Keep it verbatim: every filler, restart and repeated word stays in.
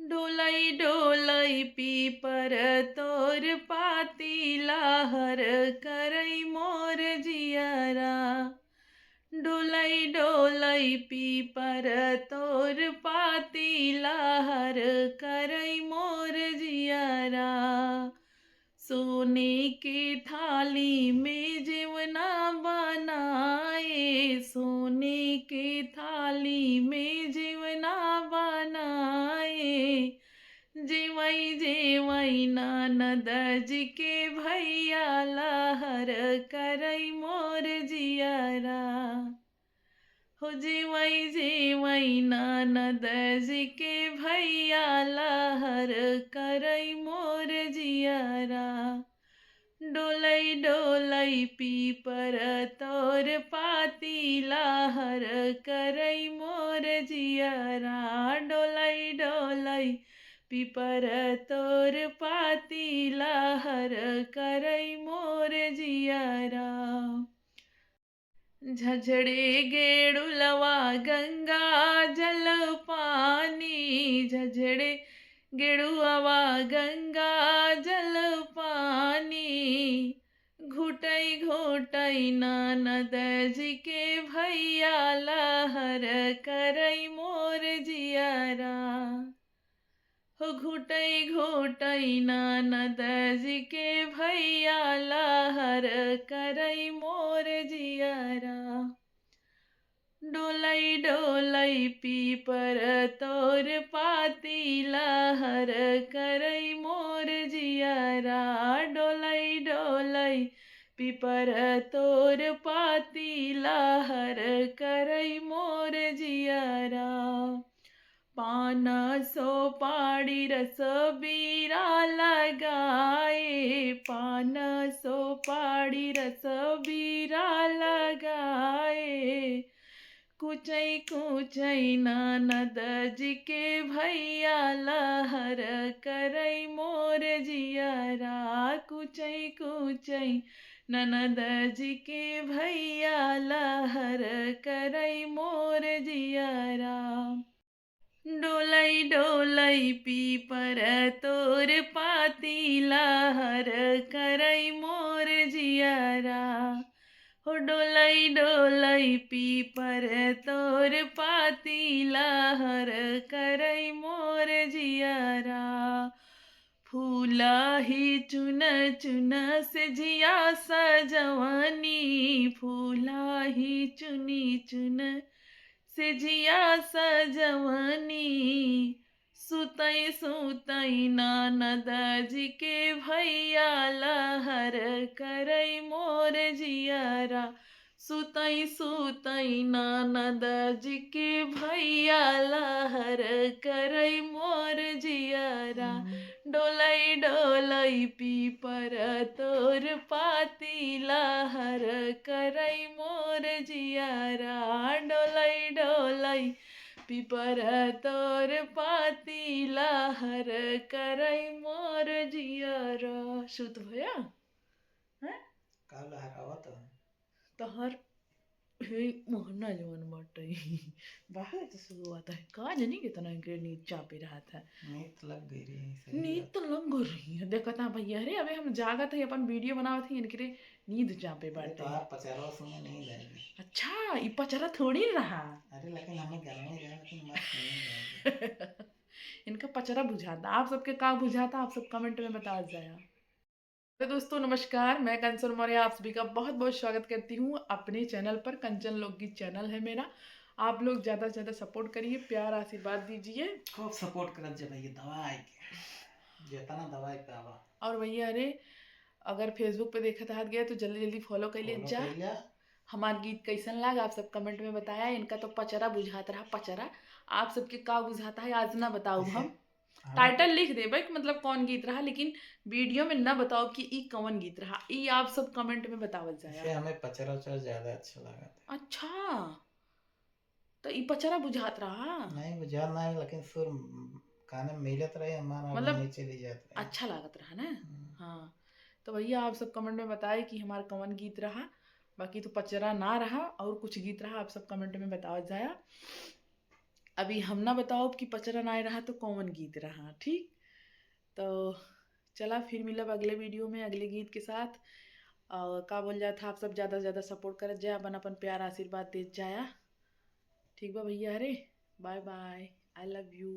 डोलई डोलई पीपर तोर पाती, लहर करई मोर जियरा। डोलई डोलई पीपर तोर पाती, लहर करई मोर जियरा। सोने के थाली में जेवना बनाए, सोने के थाली में जेवना बनाए। जेवई जेवई ननद जी के भैया, लहर करई मोर जियरा। हो जेवई जेवई ननद जी के भैया, लहर करई मोर जियरा। डोलई डोलई पीपर तोर पाती, लहर करई मोर जियरा। डोलई डोलई पीपर तोर पाती, लहर करई मोर जियरा। झझड़े गेड़ुलवा गंगा जल पानी, झझड़े गेड़ुआ गंगा जल पानी। घुटई घुटई ननद जी के भैया, लहर करई मोर जियरा। हो घुटई घुटई ननद जी के भैया, लहर करई मोर जियरा। डोलई डोलई पीपर तोर पाती, लहर करई मोर जियरा। डोलई डोलई पीपर तोर पाती, लहर करई मोर जियरा। पान सुपारी रस बीरा लगाए, पान सुपारी रस बीरा लगाए। कुचई कुचई ननद जी के भैया, लहर करई मोर जियरा। कुचई कुचई ननद जी के भैया, लहर करई मोर जियरा। डोलई डोलई पीपर तोर पाती, लहर करई मोर जियरा। हो डोलई डोलई पीपर तोर पाती, लहर करई मोर जियरा। फूला ही चुन चुन से जिया सजवनी, फूला ही चुनी चुन से जिया सजवनी। सुतई सुतई ननद जी के भैया, लहर करई मोर जियरा। सुतई सुतई ननद जी के भैया, लहर करई मोर जियरा। डोलई डोलई पीपर तोर पाती, लहर करई मोर जियरा। डोलई डोलई पीपर तोर पाती, लहर करई मोर जियरा। सुत भया? हैं? का लहरावत ह? तोहर हे मोहना जवन बाटे। बाहर तो शुरुआत है। का जानी कितना के नींद चापे रहत है। नींद लग गई रही, सही नींद बात। तो लग गई रही है। देखत ना भैया, अरे अबे हम जागत है, अपन वीडियो बनावत है, इनके रे नींद चापे अरे बाटे। तोहार पचरवा सुने नींद आई। अच्छा, ई पचरा थोड़ी रहा। अरे लेकिन हमें गर्मी रहे, लेकिन मस्त नींद आई। इनका पचरा बुझाता, आप सबके का बुझाता, आप सब कमेंट में बता जाया। तो दोस्तों नमस्कार, मैं कंचन मौर्य आप सभी का बहुत बहुत स्वागत करती हूँ अपने चैनल पर। कंचन लोकगीत चैनल है मेरा, आप लोग ज़्यादा से ज़्यादा सपोर्ट करिए, प्यार आशीर्वाद दीजिए। खूब सपोर्ट करत जा भैया, दबाए के, जितना दबाए के आवा। और भैया अरे अगर फेसबुक पे देखत हाथ गया तो जल्दी जल्दी फॉलो कर ले फॉलो जा। कर लिया। हमार गीत कैसन लाग आप सब कमेंट में बताया। इनका तो पचरा बुझात रहा, पचरा। आप सबके का बुझाता है आज ना बताओ कैसे? हम हाँ। टाइटल लिख देबे कि मतलब कौन गीत रहा, लेकिन वीडियो में ना बताओ कि ई कौन गीत रहा, ई आप सब कमेंट में बतावत जाया। इसे हमें पचरा उचरा ज्यादा अच्छा लगा था। अच्छा, तो ई पचरा बुझात रहा? नहीं बुझात नहीं, लेकिन सुर काने में मिलत रहे, हमारा मतलब नीचे ले जात रहे। अच्छा लागत रहा ना? हम्म। हाँ, तो भैया आप सब कमेंट में बताए कि हमारा कौन गीत रहा, बाकी तो पचरा ना रहा और कुछ गीत रहा, आप सब कमेंट में बतावत जाया। अभी हम ना बताओ कि पचरा नाय रहा तो कौन गीत रहा, ठीक? तो चला फिर मिलब अगले वीडियो में अगले गीत के साथ। और का बोल जात है, आप सब ज़्यादा से ज़्यादा सपोर्ट करत जाया, अपन अपन प्यार आशीर्वाद देत जाया। ठीक बा भैया, अरे bye bye, I love you।